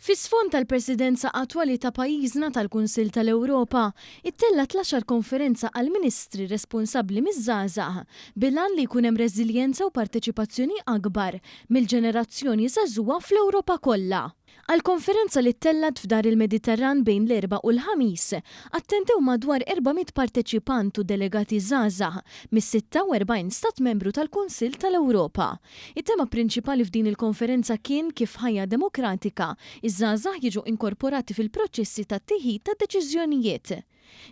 Fi sfond tal-Presidenza attwali ta' pajjiżna tal-Kunsill tal-Ewropa, ittellgħet l-għaxar konferenza għall-Ministri responsabbli miż-żgħażagħ bil-għan li jkun hemm reżiljenza u parteċipazzjoni akbar mill-ġenerazzjoni żagħżugħa fl-Ewropa kollha. Għall-konferenza li ttellgħet f'Dar il-Mediterran bejn l-Erbgħa u l-Ħamis, attendew madwar 400 parteċipant u delegati żgħażagħ mis-46 Stat Membru tal-Kunsill tal-Ewropa. It-tema prinċipali f'din il-konferenza kien kif f'ħajja demokratika, iż-żgħażagħ jiġu inkorporati fil-proċessi tat-teħid ta' deċiżjonijiet.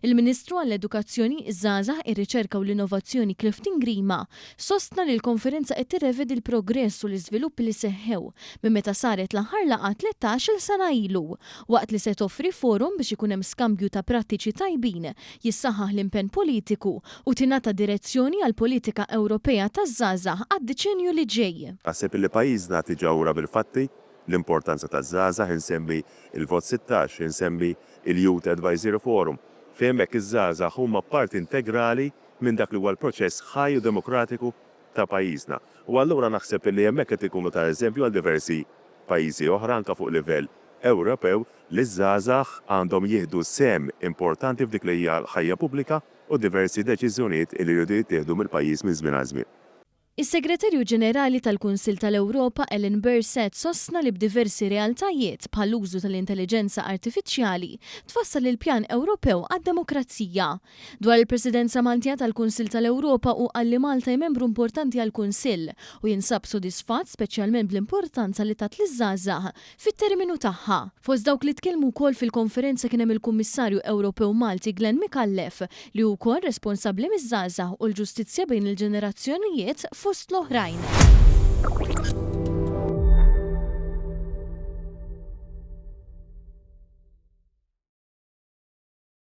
Il-Ministru għall-Edukazzjoni, iż-Żgħażagħ, ir-Riċerka u l-Innovazzjoni Clifton Grima sostna li l-konferenza qed tirrevedi l-progress u l-iżviluppi li seħħew minn meta saret l-aħħar laqgħa 13-il sena ilu, waqt li se toffri forum biex ikun hemm skambju ta' prattiċi tajbin, jissaħħaħ l-impenn politiku u tingħata direzzjoni għall-politika Ewropea taż-żgħażagħ għad-deċennju li ġej. Naħseb illi pajjiżna diġà ura bil-fatti l-importanza taż-żgħażagħ, insemmi l-Vot 16, insemmi il-Youth Advisory Forum, fejn hemmhekk iż-żgħażagħ huma parti integrali minn dak li huwa l-proċess ħaj u demokratiku ta' pajjiżna. U allura naħseb li hemmhekk qed ikunu ta' eżempju għal diversi pajjiżi oħra anke fuq livell Ewropew li ż-żgħażagħ għandhom jieħdu sehem importanti f'dik li hija l-ħajja pubblika u diversi deċiżjonijiet li jridu jittieħdu mill-pajjiż minn żmien għal żmien. Is-Segretarju Ġenerali tal-Kunsill tal-Ewropa Alain Berset sostna li b'diversi realtajiet, bħall-użu tal-intelliġenza artifiċjali, tfassal il-Pjan Ewropew għad-Demokrazija. Dwar il-Presidenza Maltija tal-Kunsill tal-Ewropa hu qal li Malta hi membru importanti għall-Kunsill u jinsab sodisfatt speċjalment bl-importanza li tat liż-żgħażagħ fit-terminu tagħha. Fost dawk li tkellmu wkoll fil-konferenza kien hemm il-Kummissarju Ewropew Malti Glenn Micallef li hu wkoll responsabbli miż-żgħażagħ u l-ġustizzja bejn il-ġenerazzjonijiet fost l-oħrajn.